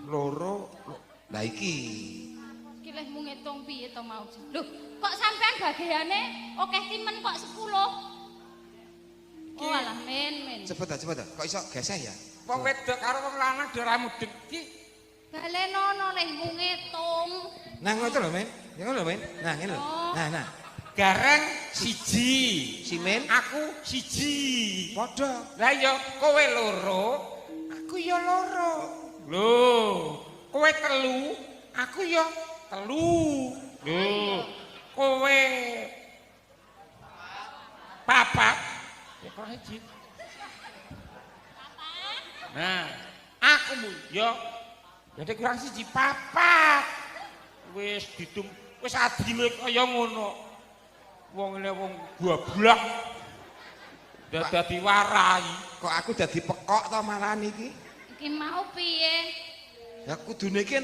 Loro. Lah iki. Iki lehmu ngitung piye to mau? Lho, kok sampean bagiane akeh timen kok 10? Oh alah men men. Cepet ta, cepet ta. Kok iso geseh ya? Wong wedok karo wong lanang do ora mudeng iki. Balenono lehmu ngitung. Nah, ngono lho, Men. Ya ngono lho, Men. Nah, ngene lho. Oh. Nah, nah. Gareng siji. Simen Aku siji. Padha. Lah ya kowe loro, aku ya loro. Lho, kowe telu, aku ya telu. Lho, kowe papat. Ya kurang siji. Nah, aku mu ya jadi kurang siji papat. Wis didum, wis adile kaya ngono. Wong ngene wong goblok. Dadi warai. Kok aku dadi pekok to malahan iki? Iki mau piye? Ya kudune iki